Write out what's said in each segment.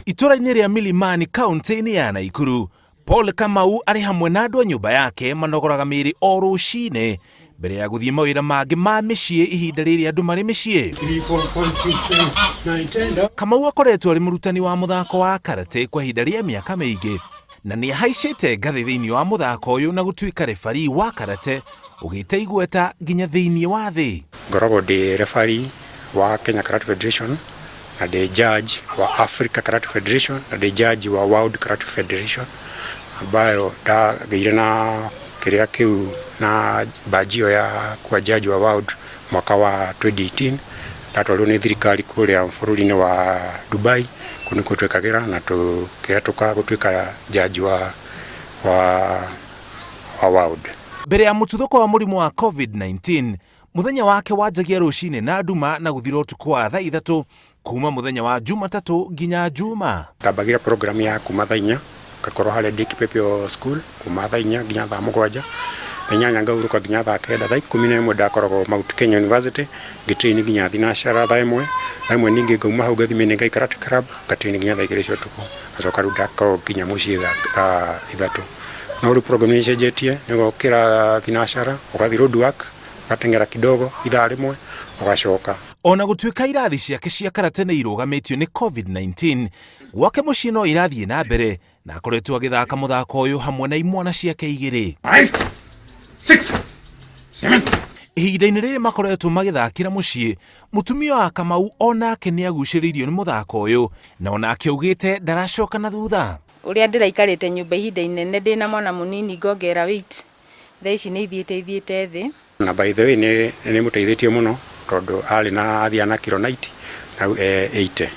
Itũra-inĩ rĩa Milimani kaunti-inĩ ya Naikuru, Paul Kamau arĩ hamwe na andũ a nyũmba yake manogoraga mĩĩrĩ o rũcinĩ mbere ya gũthiĩ mawĩra mangĩ ma mĩciĩ ihinda rĩrĩ andũ marĩ mĩciĩ. Kamau akoretwo arĩ mũrutani wa mũthako wa karate kwa ihinda rĩa mĩaka mĩingĩ na nĩ ahaicĩte ngathĩ thĩinĩ wa mũthako ũyũ na gũtuĩka refarii wa karate ũgĩte igweta nginya thĩinĩ wa thĩ. Ngoragwo ndĩ referee wa Kenya Karate Federation na ndĩ judge wa Africa Karate Federation na ndĩ judge wa World Karate Federation, ambayo ndagĩire na kĩrĩa kĩu na badge ĩyo ya kuwa judge wa World mwaka wa 2018. Ndatwarirwo nĩ thirikari kũrĩa bũrũri-inĩ wa Dubai, kũu nĩkuo twekagĩra na tũkĩhetũka gũtuĩka judge wa World. Mbere ya mũtuthũko wa mũrimũ wa COVID-19, mũthenya wake wanjagia rũcinĩ na nduma na gũthira ũtukũ wa thaa 3 kuma mũthenya wa Jumatatũ nginya Juma. Ndambagira program ya kuma thaa 4, ngakorwo harĩa ndĩ Kipepeo School kuma thaa 4 nginya thaa 7, thaa 8 ngahurũka nginya thaa 9, thaa 11 ndakoragwo Mount Kenya University ngĩtrain nginya thinacara thaa 1, thaa 1 ningĩ ngauma hau ngathiĩ Menengai Karate Club ngatrain nginya thaa 2 cia ũtukũ, ngacoka rĩu ndakorwo nginya mũciĩ thaa 3. No rĩu program nĩ ĩcenjetie, nĩ ũgokĩra thinacara ũgathiĩ road work, ũgateng'era kidogo ithaa rĩmwe ũgacoka. Ona gũtuĩka irathi ciake cia karate nĩ irũgamĩtio nĩ COVID-19, gwake mũciĩ no irathiĩ na mbere na akoretwo agĩthaka mũthako ũyũ hamwe na imwana ciake 2. 5, 6, 7. Ihinda-inĩ rĩrĩ makoretwo magĩthakĩra mũciĩ, mũtumia wa Kamau onake nĩ agucĩrĩirio nĩ mũthako ũyũ na onake augĩte ndaracoka na thutha. Ũrĩa ndĩraikarĩte nyũmba ihinda inene ndĩna mwana mũnini ngongerera weight, thaa ici nĩ ithiĩte thĩ. Na by the way nĩ mũteithĩtie mũno tondũ arĩ na athiaga na kiro 90 na 80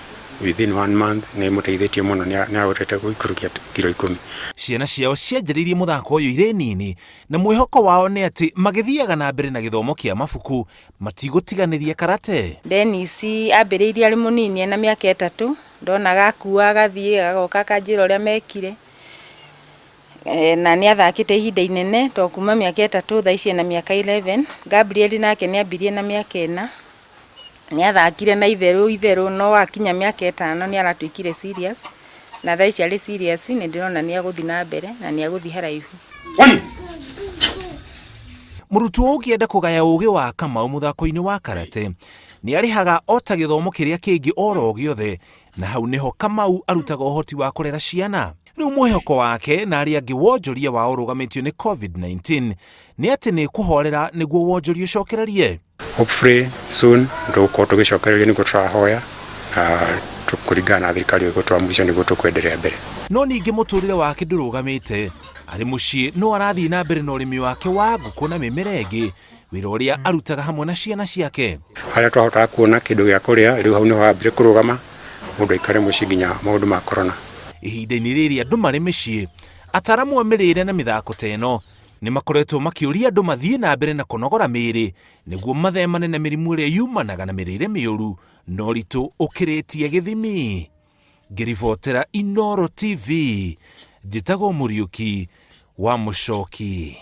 within 1 month, nĩ mũteithĩtie mũno, nĩ ahotete gũikũrũkia kiro 10. Ciana ciao cianjĩrĩirie mũthako ũyũ irĩ nini na mwĩhoko wao nĩ atĩ magĩthiaga na mbere na gĩthomo kĩa mabuku matigũtiganĩria karate. Dennis ambĩrĩirie arĩ mũnini ena mĩaka 3, ndonaga akua agathiĩ agoka akanjĩra ũrĩa mekire. Na nĩ athakĩte ihinda inene to kuma mĩaka 3, thaa ici ena mĩaka 11. Gabriel nake nĩ ambirie na mĩaka 4, nĩ athakire na itherũ itherũ, no akinya mĩaka 5 nĩ aratuĩkire serious, na thaa ici arĩ serious, nĩ ndĩrona nĩ agũthiĩ na mbere na nĩ agũthiĩ haraihu. Mũrutwo ũngĩenda kũgaya ũgĩ wa Kamau mũthako-inĩ wa karate nĩ arĩhaga o ta gĩthomo kĩrĩa kĩngĩ oro gĩothe, na hau nĩho Kamau arutaga ũhoti wa kũrera ciana. Rĩu mwĩhoko wake na arĩa angĩ wonjoria wao ũrũgamĩtio nĩ COVID-19 nĩ atĩ nĩ kũhorera nĩguo wonjoria ũcokererie. Hopefully soon tũgũkorwo tũgĩcokereria, nĩguo tũrahoya na kũringana na thirikari ĩgũtwa mũico nĩguo tũkwenderea mbere. No ningĩ mũtũrĩre wake ndũrũgamĩte, arĩ mũciĩ no arathiĩ na mbere na ũrĩmi wake wa ngũkũ na mĩmera ĩngĩ, wĩra ũrĩa arutaga hamwe na ciana ciake. Harĩa twahotaga kuona kĩndũ gĩa kũrĩa, rĩu hau nĩho hambire kũrũgama, mũndũ aikare mũciĩ nginya maũndũ ma corona. Ihinda-inĩ rĩrĩ andũ marĩ mĩciĩ, ataramu a mĩrĩre na mĩthako ta ĩno nĩ makoretwo makĩũria andũ mathiĩ na mbere na kũnogora mĩĩrĩ nĩguo mathemane na mĩrimũ ĩrĩa yumanaga na mĩrĩre mĩũru na ũritũ ũkĩrĩtie gĩthimi. Ngĩribotera Inooro TV, njĩtagwo Mũriũki wa Mũcoki.